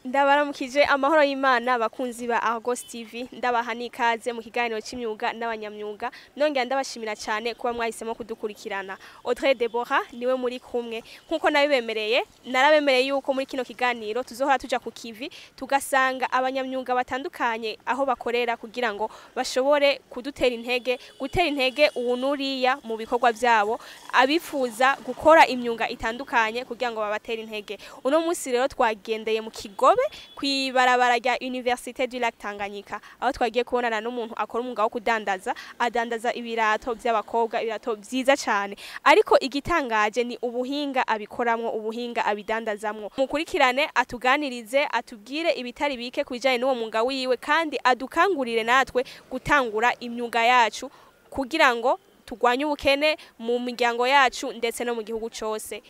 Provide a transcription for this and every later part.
Ndabaramukije amahoro y'Imana bakunzi ba Argos TV, ndabaha n'ikaze mu kiganiro c'imyuga n'abanyamyuga. Nongera ndabashimira cyane kuba mwahisemo kudukurikirana. Audrey Deborah niwe muri kumwe. Nkuko nabibemereye, narabemereye yuko muri kino kiganiro tuzohora tuja ku kivi, tugasanga abanyamyuga batandukanye aho bakorera, kugira ngo bashobore kudutera intege, gutera intege uwu nuriya mu bikorwa byabo, abifuza gukora imyuga itandukanye, kugira ngo babatere intege. Uno munsi rero twagendeye mu Kigobe, kw'ibarabara rya Université du Lac Tanganyika, aho twagiye kubonana n'umuntu akora umwuga wo kudandaza. Adandaza ibirato by'abakobwa, ibirato vyiza cyane, ariko igitangaje ni ubuhinga abikoramwo, ubuhinga abidandazamwo. Mukurikirane atuganirize, atubwire ibitari bike kubijanye n'uwo mwuga wiwe, kandi adukangurire natwe gutangura imyuga yacu kugira ngo turwanye ubukene mu miryango yacu ndetse no mu gihugu cose.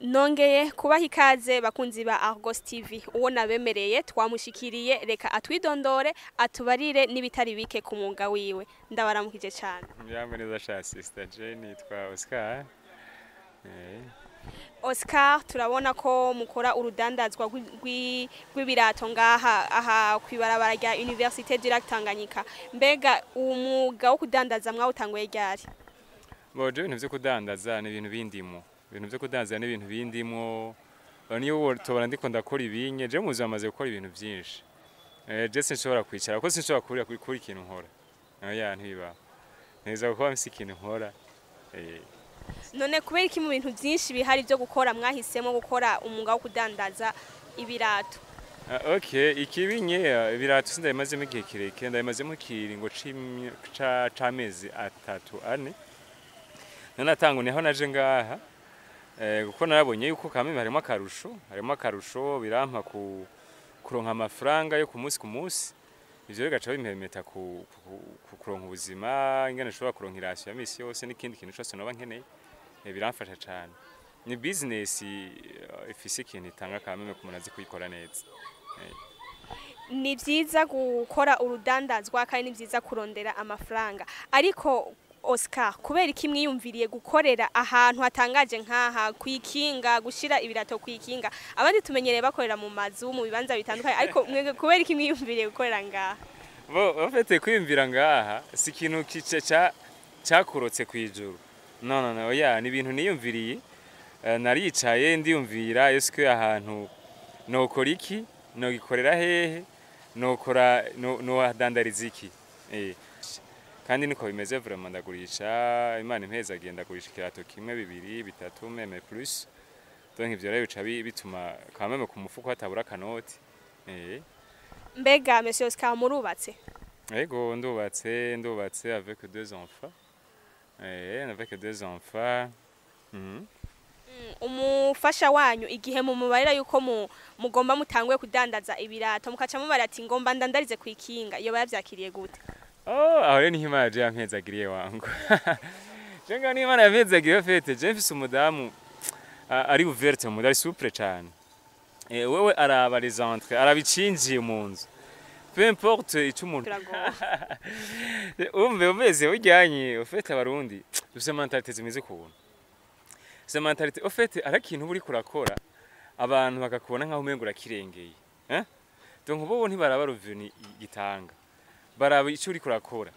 Nongeye kubaha ikaze bakunzi ba Argos TV. Uwo nabemereye twamushikiriye, reka atwidondore, atubarire n'ibitari bike ku mwuga wiwe. Ndabaramukije cyane. Yamwe neza sha sister Jane, nitwa Oscar. Oscar, turabona ko mukora urudandazwa rw'ibirato ngaha aha kwibarabara rya Université du Lac Tanganyika. Mbega umwuga wo kudandaza mwawutanguye ryari? Bon, je ibintu vyo kudandaza ni ibintu bindimo. Ibintu vyo kudandaza ni ibintu bindimo. Niyo tobona ndiko ndakora ibinye, je muzi amaze gukora ibintu vyinshi. Je sinshobora kwicara kuko sinshobora kurira kuri ikintu nkora. Oya, ntibibaho. Neza kuba mfise ikintu nkora. None kubera iki mu bintu byinshi bihari byo gukora mwahisemo gukora umwuga wo kudandaza ibirato? Okay, ikibinye ibirato sindabimazemo igihe kirekire, ndabimazemo ikiringo c'amezi 3 4. None niho naje ngaha, kuko narabonye yuko kameme harimo akarusho, birampa ku kuronka amafaranga yo ku munsi ku munsi. Ivyo bigaca bimpermeta kuronka ubuzima ingene nshobora kuronka i ration ya misi yose n'ikindi kintu cose noba nkeneye. Biramfasha cane, ni business ifise ikintu itanga kameme ku muntu azi kuyikora neza. Ni byiza gukora urudandazwa kandi ni byiza kurondera amafaranga, ariko Oscar, kubera iki mwiyumviriye gukorera ahantu hatangaje nk'aha kwikinga, gushira ibirato kwikinga? Abandi tumenyereye bakorera mu mazu, mu bibanza bitandukanye, ariko mwebwe kubera iki mwiyumviriye gukorera ngaha? Bon, en fait, kwiyumvira ngaha si ikintu kice ca cyakorotse kwijuru. No, no, no, oya, ni ibintu niyumviriye. Naricaye ndiyumvira: est-ce ahantu nokora iki, nogikorera hehe, nokora no nohadandariza iki? Kandi niko bimeze vraiment, ndagurisha, Imana impeza, agenda gurisha ikirato kimwe, bibiri, bitatu, même plus. Donc ivyo rero bica bituma quand même ku mufuko hatabura kanoti. Mbega monsieur Oscar, murubatse? Ego, ndubatse, ndubatse avec deux enfants. Avec deux enfants. Umufasha wanyu, igihe mumubarira yuko mugomba mutanguye kudandaza ibirato, mukaca mubarira ati ngomba ndandarize kwikinga, iyo bayavyakiriye gute? Oh, aho rero niho Imana je yampezagiriye wangu. Je nga ni Imana yampezagiriye, en fait, je mfise umudamu ari ouverte mu ari souple cane. Wewe araba les entrées, araba icinjiye mu nzu. Peu importe ico umuntu Turagowe. Umve, umeze ujyanye, en fait, abarundi dufise mentalité zimeze ukuntu. Dufise mentalité, en fait, ari ikintu uba uriko urakora, abantu bakakubona nkaho umengo urakirengeye. Eh? Donc bo ntibaraba revenu gitanga. Baraba ico uriko urakora.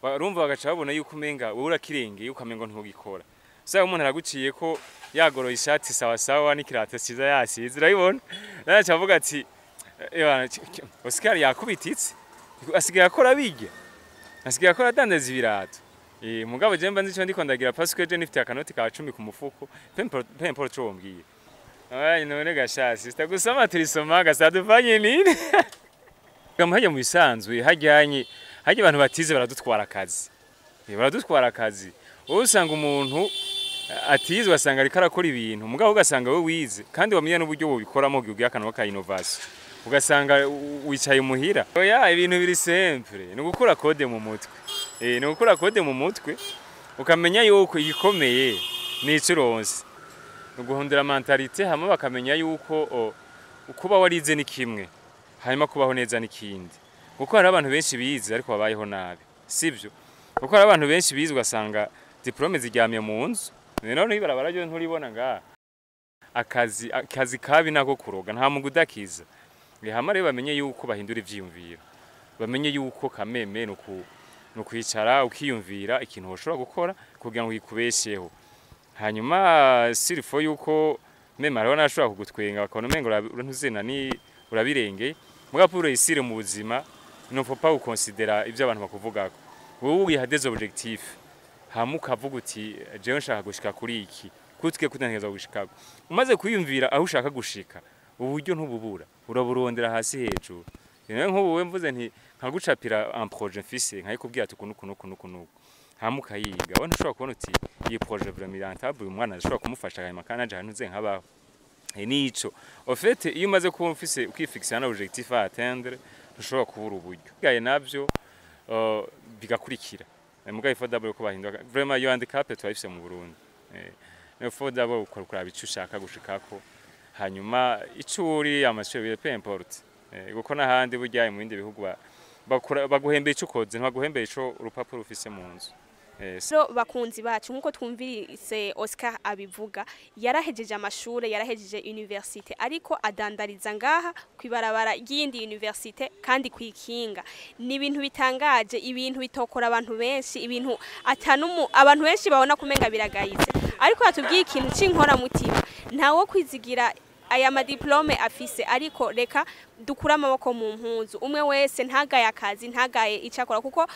Barumva bagaca babona yuko umenga wowe urakirengeye, ukamengo ntugikora. Sasa umuntu araguciye ko yagoroye ishati sawa sawa n'ikirato ciza yasize, urabibona? Naraca avuga ati: "Ebana, Oscar yakubititse, asigaye akora bijya, asigaye akora adandaza ibirato." Mugabo je mba nzi ico ndiko ndagira, parce que je nifite akanoti ka 10 ku mufuko, peu importe ico wombwiye. Ay, none gasha sister, gusoma tulisoma gasa dufanye nini? Hajya mu bisanzwe hajyanye hajya abantu batize baradutwara akazi. Baradutwara akazi. Wowe usanga umuntu atize, ugasanga ariko arakora ibintu, mugabo ugasanga we wize kandi wamenya n'uburyo bubikoramo, ugiye akantu ka innovation, ugasanga wicaye muhira. Oya, ibintu biri simple, ni ugukura code mu mutwe. Ni ugukura code mu mutwe, ukamenya yuko igikomeye ni ico uronse. Ni uguhindura mentalité, hama bakamenya yuko kuba warize ni kimwe, hanyuma kubaho neza n'ikindi, kuko hari abantu benshi bize ariko babayeho nabi, sivyo? Kuko hari abantu benshi bize, ugasanga diplôme ziryamye mu nzu. None ibarabara ryo nturibona ngaha? Akazi kabi nako kuroga, nta mugu udakiza. Hama rero bamenye yuko bahindura ivyiyumviro, bamenye yuko kameme nuku nukwicara ukiyumvira ikintu woshobora gukora kugira ngo yikubesheho. Hanyuma s'il faut yuko même hariho n'abashobora kugutwenga bakabona umengo ntuzena ni urabirengeye. Mugabo pour réussir mu buzima, il ne faut pas guconsidéra ivyo abantu bakuvugako. Wowe wiha des objectifs, hama ukavuga uti: "Jewe nshaka gushika kuri iki, kutwe kutantegeza gushikako." Umaze kwiyumvira aho ushaka gushika, uburyo ntububura, uraburondera hasi hejuru. Rero nk'ubu we mvuze nti nkagucapira un projet mfise, nkayikubwira ati uku nuku nuku nuku, hama ukayiga, wowe ntushobora kubona uti iyi projet vraiment rentable, uyu mwana ashobora kumufasha, hanyuma kandi aje ahantu nze nkabaho. Nico au fait, iyo umaze kuba ufise ukifixa un objectif à atteindre, ntushobora kubura uburyo gaye navyo bigakurikira. Mugabo il faut d'abord ko bahindura vraiment iyo handicap turayifise mu Burundi. Il faut d'abord kuraba ico ushaka gushikako, hanyuma ico uri amashure, peu importe, kuko n'ahandi burya mu bindi bihugu baguhembera ico ukoze, ntibaguhembera ico urupapuro ufise mu nzu. So bakunzi bacu, nkuko twumvise Oscar abivuga, yarahejeje amashure, yarahejeje université, ariko adandariza ngaha kwibarabara ry'iyindi université kandi kwikinga. Ni ibintu bitangaje, ibintu bitokora abantu benshi, ibintu atanumu abantu benshi babona kumenga biragayitse, ariko yatubwiye ikintu c'inkora mutima. Ntawo kwizigira aya madiplômes afise, ariko reka dukure amaboko mu mpuzu, umwe wese ntagaye akazi, ntagaye icyo akora, kuko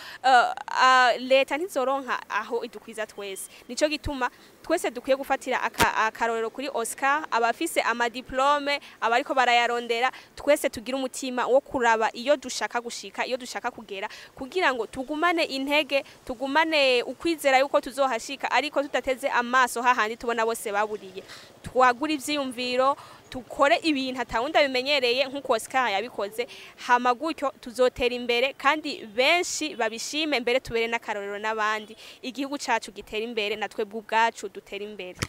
leta ntizoronka aho idukwiza twese. Nico gituma twese dukwiye gufatira akarorero kuri Oscar. Abafise amadiplômes, abariko barayarondera, twese tugira umutima wo kuraba iyo dushaka gushika, iyo dushaka kugera, kugira ngo tugumane intege, tugumane ukwizera yuko tuzohashika, ariko tudateze amaso hahandi tubona bose baburiye. Twagura ivyiyumviro, tukore ibintu atawundi abimenyereye nk'uko Oscar yabikoze, hama gutyo tuzotera imbere kandi benshi babishime, mbere tubere n'akarorero n'abandi, igihugu cacu gitera imbere, na twebwe ubwacu dutera imbere.